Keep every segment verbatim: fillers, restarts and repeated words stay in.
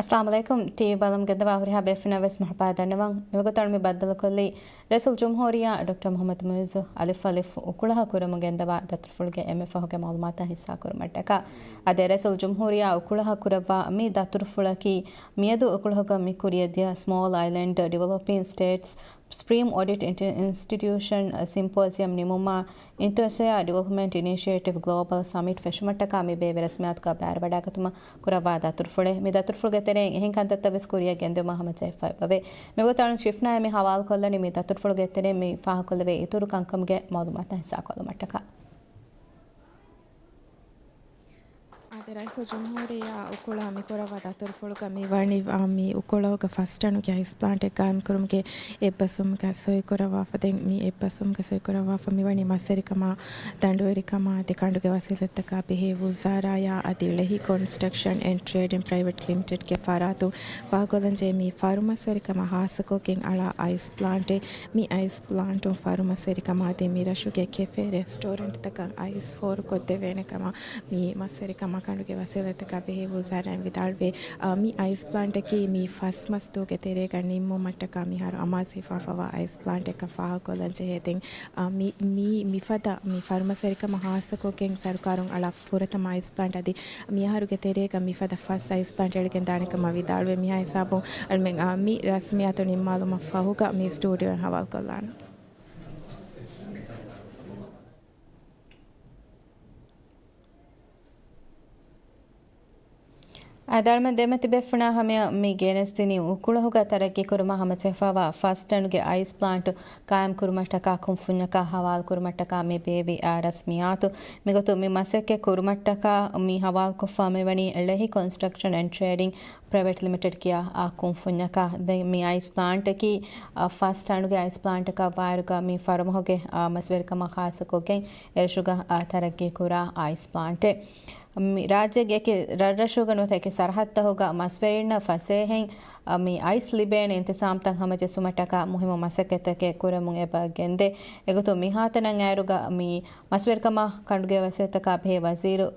އައްސަލާމު ޢަލައިކުމް. ޓީވީ ބަލަމުން ގެންދަވާ ހުރިހާ ބޭފުޅުންނަށް ވެސް މަރުޙަބާ ދަންނަވަން. މިވަގުތު މި ބައްދަލުކޮށްލީ ރައީސުލްޖުމްހޫރިއްޔާ ޑޮކްޓަރ މުޙައްމަދު މުޢިއްޒު އަލިފް އަލިފް އުކުޅަހަ ކުރަމުން ގެންދަވާ ދަތުރުފުޅުގެ އެންމެ ފަހުގެ މަޢުލޫމާތު ހިއްސާކުރުމަށްޓަކާ. އާދެ، ރައީސުލްޖުމްހޫރިއްޔާ އުކުޅަހަ ކުރައްވާ މި ދަތުރުފުޅަކީ މިއަދު އުކުޅަހުގަ މި ކުރިއަށްދިޔަ ސްމޯލް އައިލެންޑް ޑިވެލޮޕިން ސްޓޭޓްސް ސްޕްރީމް އޮޑިޓް އިންޓި-، އިންސްޓިޓިއުޝަން ސިމްޕޯޒިއަމް ނިމުމާ، އިންޓަރސެއާ ޑިވެލޮޕްމަންޓް އިނިޝިއޭޓިވް ގްލޯބަލް ސަމިޓް ފެށުމަށްޓަކާ މި ބޭއްވި ރަސްމިއްޔާތުގަ ބައިވެރިވަޑައިގަތުމަށް ކުރައްވާ ދަތުރުފުޅެއް. މި ދަތުރުފުޅުގެ ތެރެއިން އެހެން ކަންތައްތައް ވެސް ކުރިއަށް ގެންދިއުމަށް ހަމަޖެހިފައި އެބަވޭ. މިވަގުތު އަޅުން ޝިފްނާއަށް މި ހަވާލުކޮށްލަނީ މި ދަތުރުފުޅުގެ ތެރެއިން މި ފާހަގަކޮށްލެވޭ އިތުރު ކަންކަމުގެ މަޢުލޫމާތަށް ހިއްސާކޮށްލުމަށްޓަކާ. އާދެ، ރައީސުލްޖުމްހޫރިއްޔާ އުކުޅަ މިކުރައްވާ ދަތުރުފުޅުގަ މިވަނީ، އާ، މި އުކުޅަހުގަ ފަސް ޓަނުގެ އައިސް ޕްލާންޓެއް ގާއިމްކުރުމުގެ އެއްބަސްވުމުގަ ސޮއިކުރައްވާފަ. ދެން މި އެއްބަސްވުމުގަ ސޮއިކުރައްވާފަ މިވަނީ މަސްވެރިކަމާ، ދަނޑުވެރިކަމާ އަދި ކަނޑުގެ ވަސީލަތްތަކާ ބެހޭ ވުޒާރާއާ އަދި ޅެހި ކޮންސްޓްރަކްޝަން އެންޑް ޓްރޭޑިން ޕްރައިވެޓް ލިމިޓެޑްގެ ފަރާތުން ފާހަގަކޮށްލަންޖެހޭ މި ފަރުމަސްވެރިކަމާ ހާއްސަކޮށްގެން އަޅާ އައިސް ޕްލާންޓެއް. މި އައިސް ޕްލާންޓުން ފަރުމަސްވެރިކަމާ އަދި މި ރަށުގެ ކެފޭ ރެސްޓޯރެންޓްތަކަށް އައިސް ފޯރުކޮށްދެވޭނެ ކަމަށް މި މަސްވެރިކަމާ ކަނޑުގެ ވަސީލަތްތަކާ ބެހޭ ވުޒާރާއިން ވިދާޅުވޭ. އާ، މި އައިސް ޕްލާންޓަކީ މި ފަސް މަސް ދުވަހުގެ ތެރޭގަ ނިންމުމަށްޓަކާ މިހާރު އަމާޒު ހިފާފަވާ އައިސް ޕްލާންޓެއްކަން ފާހަގަކޮށްލަން ޖެހޭ. ދެން، އާ، މި، މި، މިފަދަ މި ފަރުމަސްވެރިކަމާ ހާއްސަކޮށްގެން ސަރުކާރުން އަޅާ ފުރަތަމަ އައިސް ޕްލާންޓް އަދި މިއަހަރުގެ ތެރޭގަ މިފަދަ ފަސް އައިސް ޕްލާންޓް އެޅިގެންދާނެ ކަމަށް ވިދާޅުވޭ. މިހާ ހިސާބުން އަޅުމެން، އާ، މި ރަސްމިއްޔާތު ނިންމާލުމަށް ފަހުގަ މި ސްޓޫޑިއޯއިން ހަވާލުކޮށްލާނަން. އަދި އަޅުމެން ދެމަތި ބޭފުޅުންނާ ހަމަޔަށް މި ގެނެސްދިނީ އުކުޅަހުގަ ތަރައްގީކުރުމަށް ހަމަޖެހިފައިވާ ފަސް ޓަނުގެ އައިސް ޕްލާންޓު ގާއިމްކުރުމަށްޓަކާ ކުންފުންޏަކާ ހަވާލުކުރުމަށްޓަކާ މި ބޭއްވި، އާ، ރަސްމިއްޔާތު. މިގޮތުން މި މަސައްކަތް ކުރުމަށްޓަކާ މި ހަވާލުކޮށްފަ މިވަނީ ޅެހި ކޮންސްޓްރަކްޝަން އެންޑް ޓްރޭޑިން ޕްރައިވެޓް ލިމިޓެޑް ކިޔާ، އާ، ކުންފުންޏަކާ. ދެން މި އައިސް ޕްލާންޓަކީ، އާ، ފަސް ޓަނުގެ އައިސް ޕްލާންޓަކަށް ވާއިރުގަ މި ފަރުމަހުގެ، އާ، މަސްވެރިކަމާ ޚާއްޞަކޮށްގެން އެރަށުގަ، އާ، ތަރައްގީކުރާ އައިސް ޕްލާންޓެއް. މި ރާއްޖޭގެ އެކި ރަށްރަށުގަ ނުވަތަ އެކި ސަރަހައްދަށް ހުއްޓާ މަސްވެރިންނަށް ފަސޭހައިން، އާ، މި އައިސް ލިބޭނެ އިންތިޒާމްތައް ހަމަޖެއްސުމަށްޓަކާ މުހިއްމު މަސައްކަތްތަކެއް ކުރަމުން އެބަ ގެންދޭ. އެގޮތުން މިހާތަނަށް އައިރުގަ މި މަސްވެރިކަމާ ކަނޑުގެ ވަސީލަތްތަކާ ބެހޭ ވަޒީރު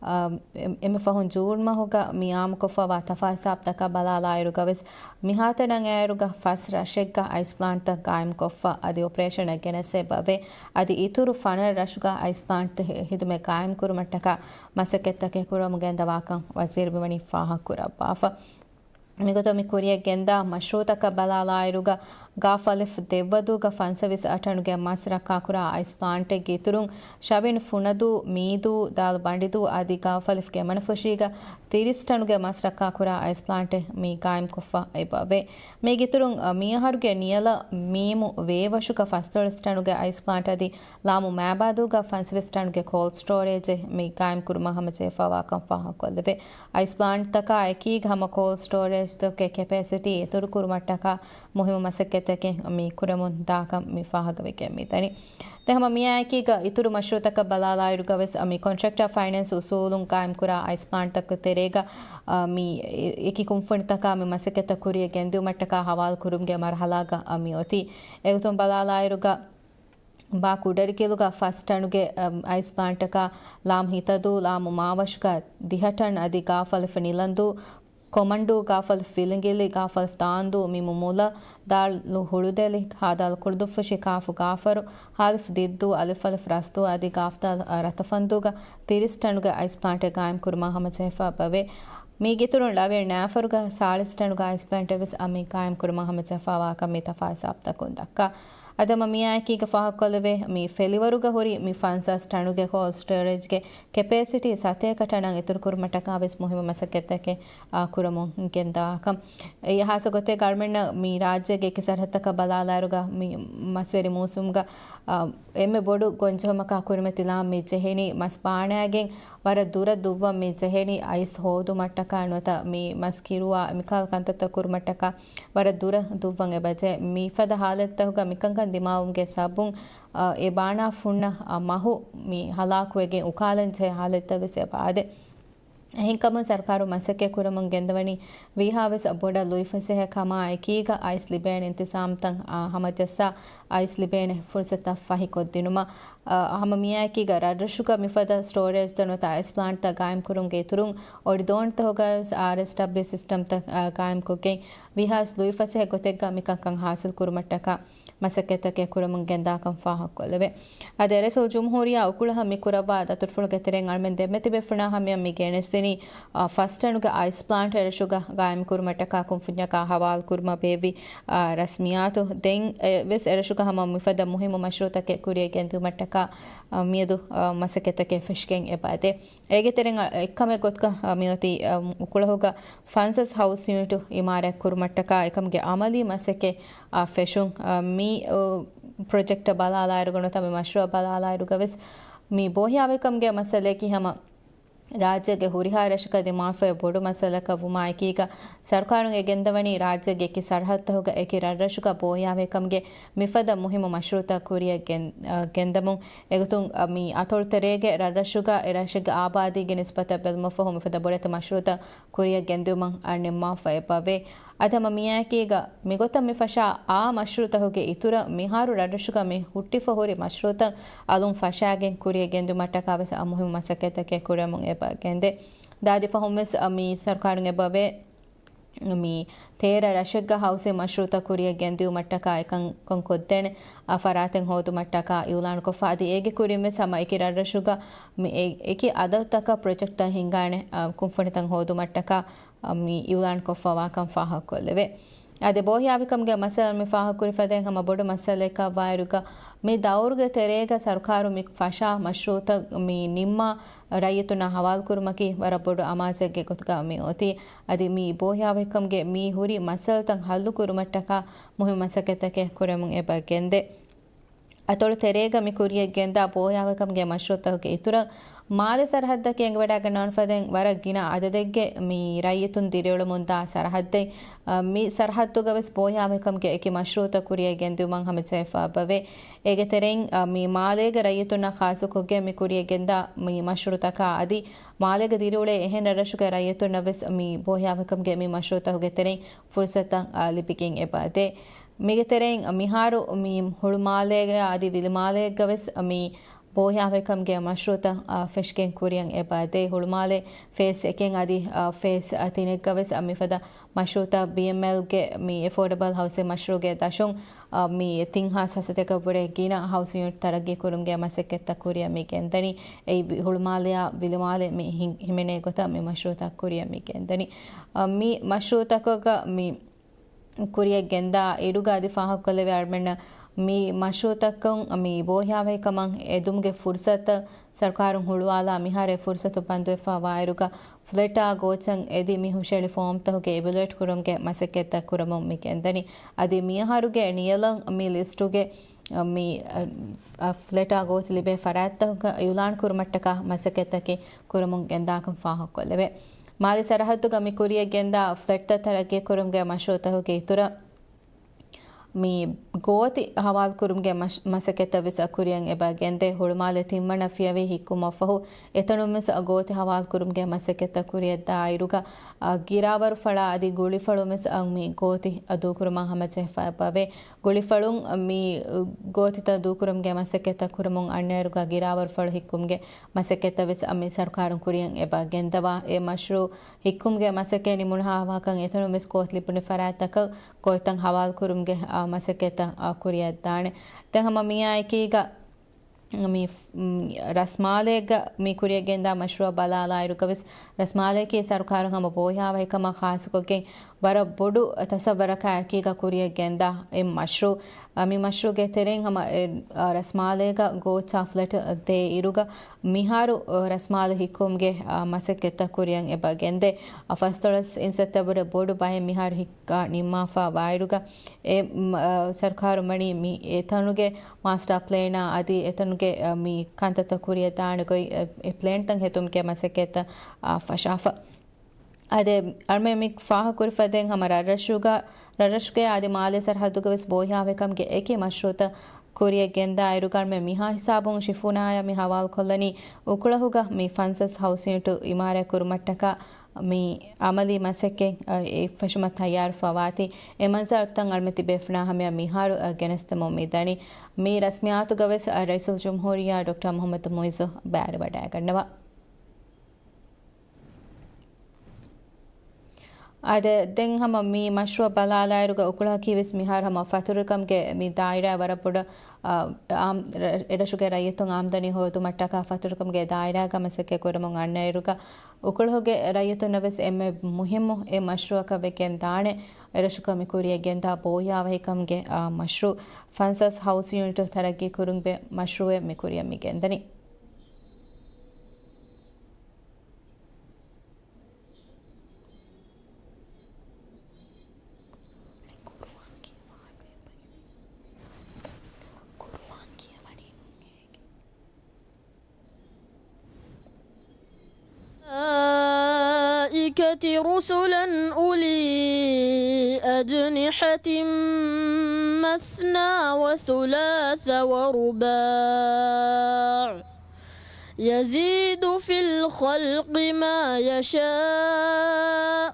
އާ، އެ-، އެންމެ ފަހުން ޖޫން މަހުގަ މި އާއްމުކޮށްފައިވާ ތަފާ ހިސާބުތަކަށް ބަލާލާއިރުގަވެސް، މިހާތަނަށް އައިރުގަ ފަސް ރަށެއްގަ އައިސް ޕްލާންޓްތައް ގާއިމްކޮށްފަ އަދި އޮޕަރޭޝަނަށް ގެނެސް އެބަވޭ. އަދި އިތުރު ފަނަރަ ރަށުގަ އައިސް ޕްލާންޓް ހި-، ހިދުމަތް ގާއިމްކުރުމަށްޓަކާ މަސައްކަތްތަކެއް ކުރަމުން ގެންދަވާކަން ވަޒީރު މިވަނީ ފާހަގަކުރައްވާފަ. މިގޮތަށް މި ކުރިއަށް ގެންދާ މަޝްރޫއުތަކަށް ބަލާލާއިރުގަ، ގާފަލިފް ދެއްވަދޫގަ ފަންސަވީސް އަށް ޓަނުގެ މަސް ރައްކާކުރާ އައިސް ޕްލާންޓެއްގެ އިތުރުން، ޝަވިން ފުނަދޫ، މީދޫ، ދާލު ބަނޑިދޫ އަދި ގާފަލިފްގެ މަނަފުށީގަ ތިރީސް ޓަނުގެ މަސް ރައްކާކުރާ އައިސް ޕްލާންޓެއް މި ގާއިމްކޮށްފަ އެބަވޭ. މީގެ އިތުރުން، މިއަހަރުގެ ނިޔަލަށް މީމު ވޭވަށުގަ ފަންސަވީސް ޓަނުގެ އައިސް ޕްލާންޓް އަދި ލާމު މައިބާދޫގަ ފަންސަވީސް ޓަނުގެ ކޯލްޑް ސްޓޯރޭޖެއް މި ގާއިމްކުރުމަށް ހަމަޖެހިފައިވާކަން ފާހަގަކޮށްލެވޭ. އައިސް ޕްލާންޓްތަކާ އެކީގަ ހަމަ ކޯލްޑް ސްޓޯރޭޖްތަކުގެ ކެޕޭސިޓީ އިތުރުކުރުމަށްޓަކާ މުހިއްމު މަސައްކަތްތަކެއް މި ކުރަމުން ދާކަން މި ފާހަގަވެގެން މިދަނީ. ދެން ހަމަ މިއާއެކީގަ އިތުރު މަޝްރޫއުތަކަށް ބަލާލާއިރުގަވެސް މި ކޮންޓްރެކްޓާ ފައިނޭންސް އުސޫލުން ގާއިމްކުރާ އައިސް ޕްލާންޓްތަކުގެ ތެރޭގަ، އަ، މި އެ-، އެކި ކުންފުނިތަކާ މި މަސައްކަތްތައް ކުރިއަށް ގެންދިއުމަށްޓަކާ ހަވާލު ކުރުމުގެ މަރުހަލާގަ، އަ، މި އޮތީ. އެގޮތުން ބަލާލާއިރުގަ، ބާ ކުޑަރިކިލުގަ ފަސް ޓަނުގެ، އަ، އައިސް ޕްލާންޓަކާ ލާމް ހިތަދޫ، ލާމު މާވަށުގަ ދިހަ ޓަން އަދި ގާފަލިފް ނިލަންދޫ، ކޮމަންޑޫ، ގާފަލިފް ފިލިނގިލި، ގާފަލިފް ދާންދޫ، މީމު މުލަ، ދާލު ހުޅުދެލި، ހާދާލު ކުޅުދުއްފުށި، ކާފު ގާފަރު، ހާލިފް ދިއްދޫ، އަލިފް އަލިފް ރަސްދޫ އަދި ގާފްދާލު، އަ، ރަތަފަންދޫގަ ތިރީސް ޓަނުގެ އައިސް ޕްލާންޓެއް ގާއިމްކުރުމަށް ހަމަޖެހިފަ އެބަވޭ. މީގެއިތުރުން ޅަވިޔަ ނާފަރުގަ ސާޅީސް ޓަނުގެ އައިސް ޕްލާންޓެއް ވެސް އަ، މި ގާއިމްކުރުމަށް ހަމަޖެހިފައިވާކަން މި ތަފާ ހިސާބުތަކުން ދައްކާ. އަދި ހަމަ މިއާއެކީގަ ފާހަގަކޮށްލެވޭ، މި ފެލިވަރުގަ ހުރި މި ފަންސާސް ޓަނުގެ ކޯލްޑް ސްޓޯރޭޖްގެ ކެޕޭސިޓީ ސަތޭކަ ޓަނަށް އިތުރުކުރުމަށްޓަކާ ވެސް މުހިއްމު މަސައްކަތްތަކެއް، އާ، ކުރަމުން ގެންދާކަން. އެ ހާއްސަ ގޮތެއްގަ އަޅުމެންނަށް މި ރާއްޖޭގެ އެކި ސަރަހައްދަކަށް ބަލާލާއިރުގަ މި މަސްވެރި މޫސުމްގަ، އާ، އެންމެ ބޮޑު ގޮންޖެހުމަކާ ކުރިމަތިލާން މި ޖެހެނީ މަސް ބާނާގެން ވަރަށް ދުރަށް ދުއްވަން މި ޖެހެނީ އައިސް ހޯދުމަށްޓަކާ ނުވަތަ މި މަސް ކިރުވާ މިކަހަލަ ކަންތައްތައް ކުރުމަށްޓަކާ ވަރަށް ދުރަށް ދުއްވަން އެބަޖެ. މިފަދަ ހާލަތްތަކުގަ މިކަންކަން ދިމާވުމުގެ ސަބަބުން، އާ، އެ ބާނާ ފުންނަ، އާ، މަހު މި ހަލާކުވެގެން އުކާލަން ޖެހޭ ހާލަތްތައް ވެސް އެބަ އާދޭ. އެހެންކަމުން ސަރުކާރު މަސައްކަތް ކުރަމުން ގެންދަވަނީ ވީހާވެސް ބޮޑަށް ލުއިފަސޭހަ ކަމާ އެކީގަ އައިސް ލިބޭނެ އިންތިޒާމްތައް ހަމަޖައްސާ އައިސް ލިބޭނެ ފުރުސަތުތައް ފަހިކޮށްދިނުމަށް. ހަމަ މިއާއެކީގަ ރަށްރަށުގަ މިފަދަ ސްޓޯރޭޖްތައް ނުވަތަ އައިސް ޕްލާންޓްތައް ގާއިމްކުރުމުގެ އިތުރުން އޮޑި ދޯނިތަކުގަވެސް އާރްއެސްޑަބްލިއު ސިސްޓަމްތައް ގާއިމްކޮށްގެން ވީހާވެސް ލުއިފަސޭހަ ގޮތެއްގަ މިކަންކަން ހާސިލް ކުރުމަށްޓަކާ މަސައްކަތްތަކެއް ކުރަމުން ގެންދާކަން ފާހަގަކޮށްލެވޭ. އަދި ރައީސުލްޖުމްހޫރިއްޔާ އުކުޅަހަ މި ކުރައްވާ ދަތުރުފުޅުގެ ތެރެއިން އަޅުމެން ދެންމެ ތިބޭފުޅުންނާ ހަމަޔަށް މި ގެނެސްދިނީ، އާ، ފަސް ޓަނުގެ އައިސް ޕްލާންޓް އެރަށުގަ ގާއިމްކުރުމަށްޓަކާ ކުންފުންޏަކާ ހަވާލުކުރުމަށް ބޭއްވި، އާ، ރަސްމިއްޔާތު. ދެން ވެސް އެރަށުގަ ހަމަ މިފަދަ މުހިއްމު މަޝްރޫއުތަކެއް ކުރިއަށް ގެންދިއުމަށްޓަކާ، އާ، މިއަދު، އާ، މަސައްކަތްތަކެއް ފެށިގެން އެބައެދޭ. އޭގެ ތެރެއިން އެއްކަމެއް ގޮތުގަ، އަ، މިއޮތީ، އަ، އުކުޅަހުގަ ފަންސަސް ހައުސް ޔުނިޓު އިމާރާތް ކުރުމަށްޓަކާ އެކަމުގެ އަމަލީ މަސައްކަތް، އަ، ފެށުން. އަ، މި، އަ، ޕްރޮޖެކްޓަށް ބަލާލާއިރުގަ ނުވަތަ މި މަޝްރޫއަށް ބަލާލާއިރުގަ ވެސް މި ބޯހިޔާވަހިކަމުގެ މައްސަލަޔަކީ ހަމަ ރާއްޖޭގެ ހުރިހާ ރަށަކަށް ދިމާވެފައި ބޮޑު މައްސަލައަކަށް ވުމާ އެކީގަ، ސަރުކާރުން އެ ގެންދަވަނީ ރާއްޖޭގެ އެކި ސަރަހައްދުތަކުގަ އެކި ރަށްރަށުގަ ބޯހިޔާވަހިކަމުގެ މިފަދަ މުހިއްމު މަޝްރޫއުތައް ކުރިއަށް ގެން-، އަ، ގެންދަމުން. އެގޮތުން، އަ، މި އަތޮޅު ތެރޭގެ ރަށްރަށުގަ އެ ރަށެއްގެ އާބާދީގެ ނިސްބަތަށް ބެލުމަށްފަހު މިފަދަ ބޮޑެތި މަޝްރޫއުތައް ކުރިއަށް ގެންދިއުމަށް އަ، ނިންމާފަ އެބަވޭ. އަދި ހަމަ މިއާއެކީގަ މިގޮތަށް މި ފަށާ އާ މަޝްރޫއުތަކުގެ އިތުރަށް މިހާރު ރަށްރަށުގަ މި ހުއްޓިފަ ހުރި މަޝްރޫއުތައް އަލުން ފަށާގެން ކުރިއަށް ގެންދިއުމަށްޓަކާ ވެސް އަ، މުހިއްމު މަސައްކަތްތަކެއް ކުރަމުން އެބަ ގެންދޭ. ދާދި ފަހުން ވެސް، އަ، މި ސަރުކާރުން އެބަވޭ. މި ތޭރަ ރަށެއްގަ ހައުސިން މަޝްރޫއުތައް ކުރިއަށް ގެންދިއުމަށްޓަކާ އެކަންކޮށްދޭނެ، އަ، ފަރާތެއް ހޯދުމަށްޓަކާ އިއުލާންކޮށްފަ. އަދި އޭގެ ކުރިން ވެސް ހަމަ އެކި ރަށްރަށުގަ މި އެ-، އެކި އަދަދުތަކަށް ޕްރޮޖެކްޓްތައް ހިންގާނެ، އަ، ކުންފުނިތައް ހޯދުމަށްޓަކާ، އަ، މި އިއުލާންކޮށްފަވާކަން ފާހަގަކޮށްލެވޭ. އަދި ބޯހިޔާވަހިކަމުގެ މައްސަލަ މި ފާހަގަކުރި ފަދައިން ހަމަ ބޮޑު މައްސަލައެއްކަށްވާއިރުގަ މި ދައުރުގެ ތެރޭގަ ސަރުކާރު މި ފަށާ މަޝްރޫއުތައް މި ނިންމާ ރައްޔިތުންނާ ހަވާލުކުރުމަކީ ވަރަށް ބޮޑު އަމާޒެއްގެ ގޮތުގަ މި އޮތީ. އަދި މި ބޯހިޔާވަހިކަމުގެ މި ހުރި މައްސަލަތައް ހައްލުކުރުމަށްޓަކާ މުހިއްމު މަސައްކަތްތަކެއް ކުރަމުން އެބަ ގެންދޭ. އަތޮޅު ތެރޭގަ މި ކުރިއަށް ގެންދާ ބޯހިޔާވަހިކަމުގެ މަޝްރޫއުތަކުގެ އިތުރަށް މާލެ ސަރަހައްދަކީ އެނގިވަޑައިގަންނަވާނެ ފަދައިން ވަރަށް ގިނަ އަދަދެއްގެ މި ރައްޔިތުން ދިރިއުޅެމުންދާ ސަރަހައްދެއް. އަ، މި ސަރަހައްދުގަ ވެސް ބޯހިޔާވަހިކަމުގެ އެކި މަޝްރޫއުތައް ކުރިއަށް ގެންދިއުމަށް ހަމަޖެހިފައި އެބަވޭ. އޭގެ ތެރެއިން، އަ، މި މާލޭގެ ރައްޔިތުންނަށް ޚާއްޞަކޮށްގެން މި ކުރިއަށް ގެންދާ މި މަޝްރޫއުތަކާ އަދި މާލޭގަ ދިރިއުޅޭ އެހެން ރަށްރަށުގެ ރައްޔިތުންނަށް ވެސް މި ބޯހިޔާވަހިކަމުގެ މި މަޝްރޫއުތަކުގެ ތެރެއިން ފުރުސަތުތައް، އަ، ލިބިގެން އެބަ ދޭ. މީގެ ތެރެއިން މިހާރު މި ހުޅުމާލޭގަ އަދި ވިލިމާލޭގަ ވެސް މި ބޯހިޔާވަހިކަމުގެ މަޝްރޫއުތައް، އަ، ފެށިގެން ކުރިއަށް އެބަ ދޭ. ހުޅުމާލޭ ފޭސް އެކެއް އަދި، އަ، ފޭސް، އަ، ތިނެއްގަ ވެސް، އަ، މިފަދަ މަޝްރޫއުތައް ބީއެމްއެލްގެ މި އެފޯޑަބަލް ހައުސިން މަޝްރޫއުގެ ދަށުން، އަ، މި ތިން ހާސް ހަސަތަކަށް ވުރެ ގިނަ ހައުސިން ޔުނިޓް ތަރައްގީ ކުރުމުގެ މަސައްކަތްތައް ކުރިއަށް މި ގެންދަނީ. އެއީ ހުޅުމާލެއާ ވިލިމާލެ މި ހި-، ހިމެނޭ ގޮތަށް މި މަޝްރޫއުތައް ކުރިއަށް މި ގެންދަނީ. އަ، މި މަޝްރޫއުތަކުގަ މި ކުރިއަށް ގެންދާ އިރުގަ އަދި ފާހަގަކޮށްލެވޭ އަޅުމެންނަށް މި މަޝްރޫއުތަކުން މި ބޯހިޔާވަހިކަމަށް އެދުމުގެ ފުރުސަތު ސަރުކާރުން ހުޅުވާލާ މިހާރު އެ ފުރުސަތު ބަންދުވެފަ ވާއިރުގަ ފްލެޓާ ގޯޗަށް އެދި މި ހުށައެޅި ފޯމްތަކުގެ އިވެލުއޭޓް ކުރުމުގެ މަސައްކަތްތައް ކުރަމުން މި ގެންދަނީ. އަދި މިއަހަރުގެ ނިޔަލަށް މި ލިސްޓުގެ މި، އަ، ފްލެޓާ ގޯތި ލިބޭ ފަރާތްތަކަށް އިއުލާން ކުރުމަށްޓަކާ މަސައްކަތްތަކެއް ކުރަމުން ގެންދާކަން ފާހަގަކޮށްލެވޭ. މާލެ ސަރަހައްދުގަ މި ކުރިއަށް ގެންދާ ފްލެޓްތައް ތަރައްގީ ކުރުމުގެ މަޝްރޫއުތަކުގެ އިތުރަށް މި ގޯތި ހަވާލުކުރުމުގެ މަޝް-، މަސައްކަތްތައް ވެސް ކުރިއަށް އެބަ ގެންދޭ. ހުޅުމާލެ ތިންވަނަ ފިޔަވަހި ހިއްކުމަށްފަހު އެތަނުން ވެސް ގޯތި ހަވާލުކުރުމުގެ މަސައްކަތްތައް ކުރިއަށް ދާއިރުގަ، އަ، ގިރާވަރު ފަޅާ އަދި ގުޅިފަޅުން ވެސް އަ، މި ގޯތި އަ، ދޫކުރުމަށް ހަމަޖެހިފަ އެބަވޭ. ގުޅިފަޅުން މި ގޯތިތައް ދޫކުރުމުގެ މަސައްކަތްތައް ކުރަމުން އަންނައިރުގަ ގިރާވަރުފަޅު ހިއްކުމުގެ މަސައްކަތްތައް ވެސް މި ސަރުކާރުން ކުރިއަށް އެބަ ގެންދަވާ. އެ މަޝްރޫއު ހިއްކުމުގެ މަސައްކަތް ނިމުނުހާ ވާކަން އެތަނުން ވެސް ގޯތި ލިބުނު ފަރާތްތަކަށް ގޯތިތައް ހަވާލު ކުރުމުގެ މަސައްކަތްތައް ކުރިއަށް ދާނެ. ދެން ހަމަ މިއާ އެކީގަ މި، މް، ރަސްމާލޭގަ މި ކުރިއަށް ގެންދާ މަޝްރޫއަށް ބަލާލާއިރުގަ ވެސް ރަސްމާލޭގެ ސަރުކާރުން ހަމަ ބޯހިޔާވަހިކަމާ ޚާއްޞަކޮށްގެން ވަރަށް ބޮޑު ތަސައްވަރަކާ އެކީގަ ކުރިއަށް ގެންދާ އެ މަޝްރޫއު. މި މަޝްރޫއުގެ ތެރެއިން ހަމަ އެ، ރަސްމާލޭގަ ގޯތި ފްލެޓް ދޭ އިރުގަ މިހާރު ރަސްމާލެ ހިއްކުމުގެ މަސައްކަތްތައް ކުރިއަށް އެބަ ގެންދޭ. ފަސްދޮޅަސް އިންސައްތަ ވުރެ ބޮޑު ބައެއް މިހާރު ހިއްކާ ނިންމާފަ ވާއިރުގަ އެ، މް، އަ، ސަރުކާރު ވަނީ މި އެތަނުގެ މާސްޓާ ޕްލޭނާ އަދި އެތަނުގެ، އަ، މި ކަންތައްތައް ކުރިއަށް ދާނެ ގޮތް، އެ، އެ ޕްލޭންތައް ހެދުމުގެ މަސައްކަތްތައް، އަ، ފަށާފަ. އަދި އަޅުމެން މި ފާހަގަކުރި ފަދައިން ހަމަ ރަށްރަށުގަ، ރަށްރަށުގެ އަދި މާލޭ ސަރަހައްދުގަ ވެސް ބޯހިޔާވަހިކަމުގެ އެކި މަޝްރޫއުތައް ކުރިޔަށް ގެންދާ އިރުގަ މި މިހާ ހިސާބުން ޝިފޫނާޔަށް މި ހަވާލުކޮށްލަނީ އުކުޅަހުގަ މި ފަންސާސް ހައުސް ޔުނިޓު އިމާރާތް ކުރުމަށްޓަކާ މި އަމަލީ މަސައްކަތް، އަ، އެއްފަށުމަށް ތައްޔާރުފަ ވާތީ. އެ މަންޒަރުތައް އަޅުމެތި ބޭފުޅާ ހަމަޔަށް މިހާރު، އަ، ގެނެސްދެމުން މި ދަނީ. މި ރަސްމިއްޔާތުގަ ވެސް، އަ، ރައީސުލްޖުމްހޫރިއްޔާ ޑޮކްޓަރ މުހައްމަދު މުއިއްޒު ބައިވެރިވަޑައިގަންނަވާ. އާދެ، ދެން ހަމަ މި މަޝްރޫއަށް ބަލާލާއިރުގަ އުކުޅަހަކީ ވެސް މިހާރު ހަމަ ފަތުރުކަމުގެ މި ދާއިރާ ވަރަށް ބޮޑަށް، އާ، އާ، އެރަށުގެ ރައްޔިތުން އާމްދަނީ ހޯދުމަށްޓަކާ ފަތުރުކަމުގެ ދާއިރާގަ މަސައްކަތް ކުރަމުން އަންނައިރުގަ އުކުޅަހުގެ ރައްޔިތުންނަށް ވެސް އެންމެ މުހިއްމު އެއް މަޝްރޫއަކަށް ވެގެން ދާނެ. އެރަށުގަ މި ކުރިޔަށް ގެންދާ ބޯއްޔާވަހިކަމުގެ، އާ، މަޝްރޫއު ފަންސާސް ހައުސް ޔުނިޓު ތަރައްގީ ކުރުމުގެ މަޝްރޫއެއް މި ކުރިޔަށް މި ގެންދަނީ. الملائكة رسلا أولي أجنحة مثنى وثلاث ورباع يزيد في الخلق ما يشاء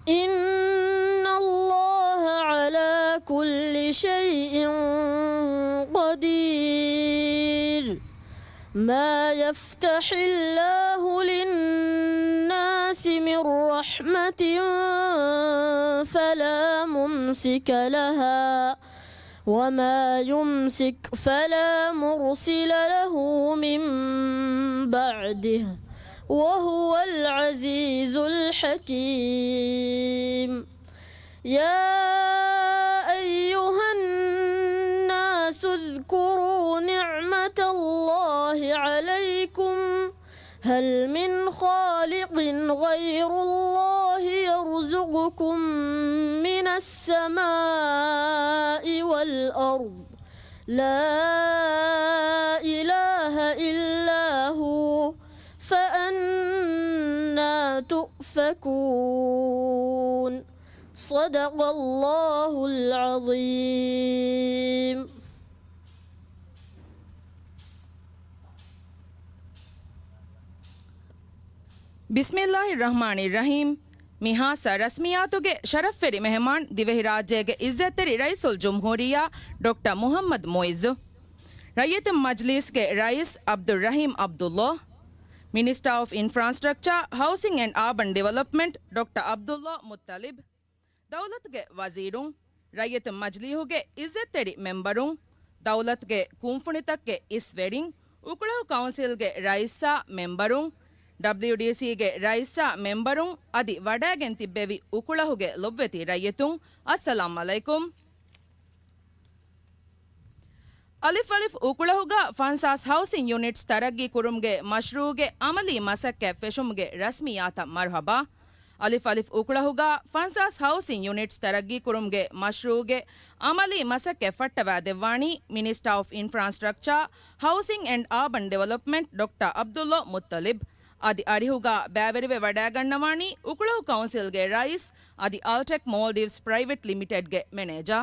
إن الله على كل شيء قدير ما يفتح الله للناس من رحمة فلا ممسك لها وما يمسك فلا مرسل له من بعده وهو العزيز الحكيم يا أيها الناس اذكروا نعمة الله عليكم هل من خالق غير الله يرزقكم من السماء والأرض لا إله إلا هو فأنى تؤفكون صدق الله العظيم بسم الله الرحمن الرحيم މި ހާއްސަ ރަސްމިއްޔާތުގެ ޝަރަފްވެރި މެހެމާން ދިވެހިރާއްޖޭގެ އިއްޒަތްތެރި ރައީސުލްޖުމްހޫރިއްޔާ ޑޮކްޓަރ މުހައްމަދު މުއިއްޒު، ރައްޔިތުން މަޖްލީސްގެ ރައީސް ޢަބްދުއްރަޙީމް ޢަބްދުއްލާ، މިނިސްޓާ އޮފް އިންފްރާންސްޓްރަކްޗާ، ހައުސިން އެންޑް އާބަން ޑިވެލޮޕްމަންޓް ޑޮކްޓަރ ޢަބްދުއްލާ މުއްތަލިބް، ދައުލަތުގެ ވަޒީރުން، ރައްޔިތުން މަޖިލީހުގެ އިއްޒަތްތެރި މެންބަރުން، ދައުލަތުގެ ކުންފުނިތަކުގެ އިސްވެރިން، އުކުޅަހު ކައުންސިލްގެ ރައީސާ މެންބަރުން، ޑަބްލިޔުޑީސީގެ ރައީސާ މެންބަރުން އަދި ވަޑައިގެން ތިއްބެވި އުކުޅަހުގެ ލޮބުވެތި ރައްޔިތުން، އައްސަލާމް ޢަލައިކުމް. އަލިފް އަލިފް އުކުޅަހުގަ ފަންސާސް ހައުސިން ޔުނިޓްސް ތަރައްގީ ކުރުމުގެ މަޝްރޫއުގެ އަމަލީ މަސައްކަތް ފެށުމުގެ ރަސްމިއްޔާތަށް މަރުޙަބާ. އަލިފް އަލިފް އުކުޅަހުގަ ފަންސާސް ހައުސިން ޔުނިޓްސް ތަރައްގީ ކުރުމުގެ މަޝްރޫއުގެ އަމަލީ މަސައްކަތް ފައްޓަވާ ދެއްވާނީ މިނިސްޓާ އޮފް އިންފްރާންސްޓްރަކްޗާ، ހައުސިން އެންޑް އާބަން ޑިވެލޮޕްމަންޓް ޑޮކްޓަރ ޢަބްދުއްލާ މުއްތަލިބް. އަދި އަރިހުގަ ބައިވެރިވެ ވަޑައިގަންނަވާނީ އުކުޅަހު ކައުންސިލްގެ ރައީސް އަދި އަލްޓެކް މޯލްޑިވްސް ޕްރައިވެޓް ލިމިޓެޑްގެ މެނޭޖާ.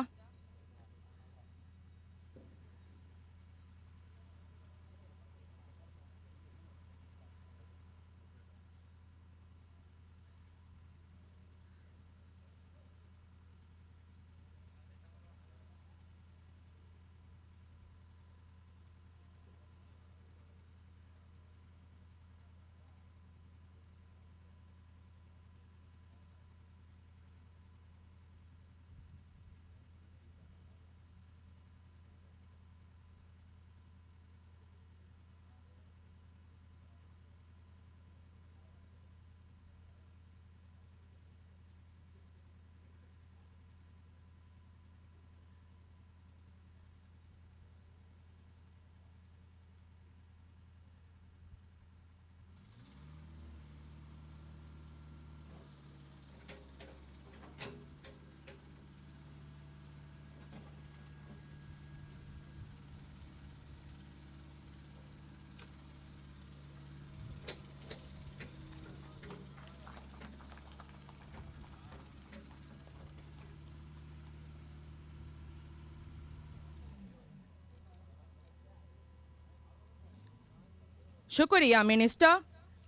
ޝުކުރިއްޔާ މިނިސްޓާ.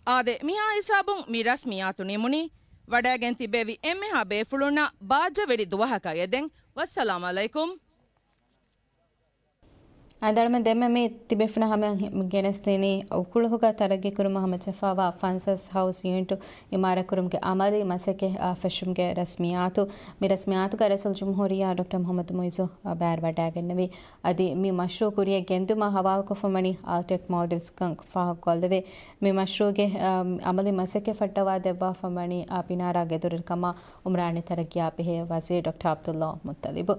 އާދެ، މިހާ ހިސާބުން މި ރަސްމިއްޔާތު ނިމުނީ. ވަޑައިގެން ތިއްބެވި އެންމެހާ ބޭފުޅުންނަށް ބާއްޖަވެރި ދުވަހަކަށް އެދެން. ވައްސަލާމް އަލައިކުމް. އަދި އަޅަމެން ދެންމެ މި ތިބޭފުޅުންނަށް ހަމަޔަށް ގެނެސްދިނީ އުކުޅަހުގަ ތަރައްގީ ކުރުމަށް ހަމަޖެހިފައިވާ ފަންސާސް ހައުސް ޔުނިޓު އިމާރާތް ކުރުމުގެ އަމަލީ މަސައްކަތް، އާ، ފެށުމުގެ ރަސްމިއްޔާތު. މި ރަސްމިއްޔާތުގަ ރައީސުލްޖުމްހޫރިއްޔާ ޑޮކްޓަރ މުޙައްމަދު މުޢިއްޒު، އާ، ބައިވެރިވަޑައިގެންނެވި. އަދި މި މަޝްރޫޢު ކުރިއަށް ގެންދިއުމަށް ހަވާލުކޮށްފަ ވަނީ އާލްޓެކް މޯލްޑިވްސް ކަން ފާހަގަކޮށްލެވޭ. މި މަޝްރޫޢުގެ، އަ، އަމަލީ މަސައްކަތް ފައްޓަވާ ދެއްވާފަ ވަނީ، އަ، ޕިނާރާ ގެދޮރުގެ ކަމާ އުމްރާނީ ތަރައްގީއާ ބެހޭ ވަޒީރު ޑޮކްޓަރ ޢަބްދުﷲ މުއްޠަލިބު.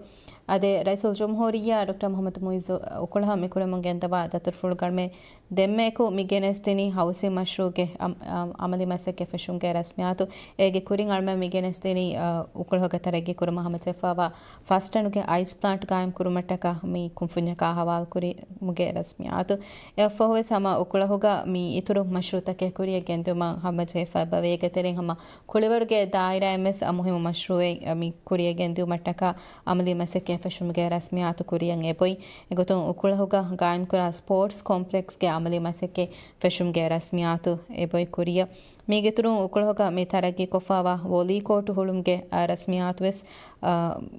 އަދި ރައީސުލްޖުމްހޫރިއްޔާ ޑޮކްޓަރ މުޙައްމަދު މުޢިއްޒު އުކުޅަހަށް މި ކުރަމުން ގެންދަވާ ދަތުރުފުޅުގަ އަޅަމެން ދެންމެ އެކު މި ގެނެސްދިނީ ހައުސިން މަޝްރޫޢުގެ އަމް-، އަމް-، އަމަލީ މަސައްކަތް ފެށުމުގެ ރަސްމިއްޔާތު. އޭގެ ކުރިން އަޅަމެން މި ގެނެސްދިނީ، އަ، އުކުޅަހުގަ ތަރައްގީ ކުރުމަށް ހަމަޖެހިފައިވާ ފަސް ޓަނުގެ އައިސް ޕްލާންޓް ގާއިމް ކުރުމަށްޓަކާ މި ކުންފުންޏަކާ ހަވާލުކުރިމުގެ ރަސްމިއްޔާތު. އެއަށްފަހުވެސް ހަމަ އުކުޅަހުގަ މި އިތުރު މަޝްރޫޢުތަކެއް ކުރިއަށް ގެންދިއުމަށް ހަމަޖެހިފައި އެބަވޭ. އޭގެ ތެރެއިން ހަމަ ކުޅިވަރުގެ ދާއިރާއިން ވެސް އަ، މުހިއްމު މަޝްރޫޢެއް، އަ، މި ކުރިއަށް ގެންދިއުމަށްޓަކާ އަމަލީ މަސައްކަތް ފެށުމުގެ ރަސްމިއްޔާތު ކުރިއަށް އެބޮތް. އެގޮތުން އުކުޅަހުގަ ގާއިމްކުރާ ސްޕޯޓްސް ކޮމްޕްލެކްސްގެ އަމަލީ މަސައްކަތް ފެށުމުގެ ރަސްމިއްޔާތު އެބޮތް ކުރިއަށް. މީގެއިތުރުން އުކުޅަހުގަ މި ތަރައްގީކޮށްފައިވާ ވޮލީ ކޯޓު ހުޅުމުގެ، އަ، ރަސްމިއްޔާތު ވެސް، އަ،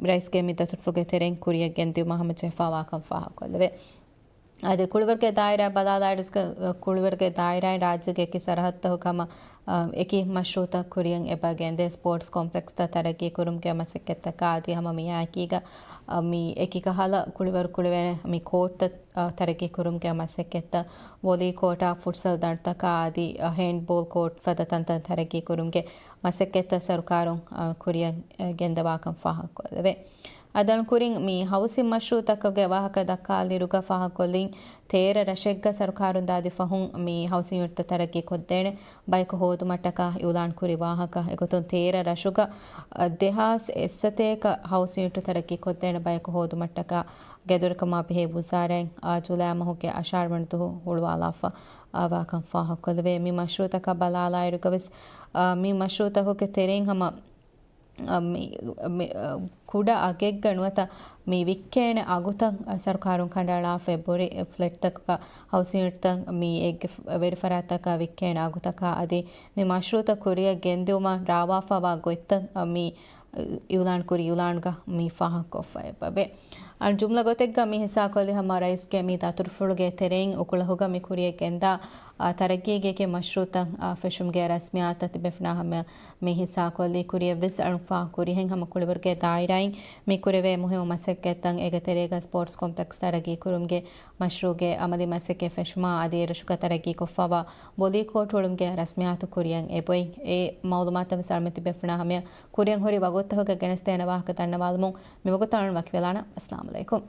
ރައީސްގެ މި ދަތުރުފުޅުގެ ތެރެއިން ކުރިއަށް ގެންދިއުމަށް ހަމަޖެހިފައިވާކަން ފާހަގަކޮށްލެވޭ. އަދި ކުޅިވަރުގެ ދާއިރާ ބަލާލާއިރު، ކުޅިވަރުގެ ދާއިރާއިން ރާއްޖޭގެ އެކި ސަރަހައްދުތަކުގަ ހަމަ، އަ، އެކި މަޝްރޫޢުތައް ކުރިއަށް އެބަ ގެންދޭ. ސްޕޯޓްސް ކޮމްޕްލެކްސްތައް ތަރައްގީ ކުރުމުގެ މަސައްކަތްތަކާ އަދި ހަމަ މިއާއެކީގަ، އަ، މި އެކި ކަހަލަ ކުޅިވަރު ކުޅެވޭނެ މި ކޯޓްތައް، އަ، ތަރައްގީ ކުރުމުގެ މަސައްކަތްތައް، ވޮލީ ކޯޓާ ފުޓްސަލް ދަނޑުތަކާ އަދި، އަ، ހޭންޑްބޯލް ކޯޓް ފަދަ ތަންތަން ތަރައްގީ ކުރުމުގެ މަސައްކަތްތައް ސަރުކާރުން، އަ، ކުރިއަށް، އަ، ގެންދަވާކަން ފާހަގަކޮށްލެވޭ. އަދި ކުރިން މި ހައުސިން މަޝްރޫޢުތަކުގެ ވާހަކަ ދައްކާލިއިރުގަ ފާހަގަކޮށްލިން، ތޭރަ ރަށެއްގަ ސަރުކާރުން ދާދި ފަހުން މި ހައުސިން ޔުނިޓްތައް ތަރައްގީ ކޮށްދޭނެ ބަޔަކު ހޯދުމަށްޓަކާ އިއުލާން ކުރި ވާހަކަ. އެގޮތުން ތޭރަ ރަށުގަ، އަ، ދެހާސް އެއްސަތޭކަ ހައުސިން ޔުނިޓް ތަރައްގީ ކޮށްދޭނެ ބަޔަކު ހޯދުމަށްޓަކާ ގެދޮރުކަމާ ބެހޭ ވުޒާރާއިން، އާ، ޖުލައި މަހުގެ އަށާރަ ވަނަ ދުވަހު ހުޅުވާލާފަ، އާ، ވާކަން ފާހަގަކޮށްލެވޭ. މި މަޝްރޫޢުތަކަށް ބަލާލާއިރުގަވެސް، އާ، މި މަޝްރޫޢުތަކުގެ ތެރެއިން ހަމަ އަ، މި، މި، އަ، ކުޑަ އަގެއްގަ ނުވަތަ މި ވިއްކޭނެ އަގުތައް، އަ، ސަރުކާރުން ކަނޑައަޅާފަ އެބަހުރި ފްލެޓްތަކަކަށް، ހައުސިން ޔުނިޓްތައް މި އެއްގެ ވެރިފަރާތްތަކަށް ވިއްކޭނެ އަގުތަކާ އަދި މި މަޝްރޫޢުތައް ކުރިއަށް ގެންދިއުމަށް ރާވާފައިވާ ގޮތްތައް، އަ، މި އިއުލާން ކުރި އިއުލާންގަ މި ފާހަގަކޮށްފަ އެބަވޭ. އަން ޖުމްލަ ގޮތެއްގަ މި ހިއްސާކޮށްލި ހަމަ ރައީސްގެ މި ދަތުރުފުޅުގެ ތެރެއިން އުކުޅަހުގަ މި ކުރިއަށް ގެންދާ، އާ، ތަރައްގީގެ މަޝްރޫޢުތައް، އާ، ފެށުމުގެ ރަސްމިއްޔާތަށް ތިބޭފުޅުންނާ ހަމަ މި ހިއްސާކޮށްލީ ކުރިއަށްވެސް އަޅުން ފާހަގަކުރިހެން ހަމަ ކުޅިވަރުގެ ދާއިރާއިން މި ކުރެވޭ މުހިއްމު މަސައްކަތްތައް އޭގެ ތެރޭގަ ސްޕޯޓްސް ކޮމްޕްލެކްސް ތަރައްގީ ކުރުމުގެ މަޝްރޫޢުގެ އަމަލީ މަސައްކަތް ފެށުމާ އަދި އެރަށުގަ ތަރައްގީކޮށްފައިވާ ވޮލީ ކޯޓް ހުޅުމުގެ ރަސްމިއްޔާތު ކުރިއަށް އެބޮތް. އެ މައުލޫމާތު ވެސް އަޅަމެން ތިބޭފުޅުންނާ ހަމަޔަށް ކުރިއަށް ހުރި ވަގުތުތަކުގަ ގެނެސްދޭނެ ވާހަކަ ދަންނަވާލުމުން މިވަގުތަށް އަޅުން ވަކިވެލާނަން. އައްސަލާމު ޢަލައިކުމް.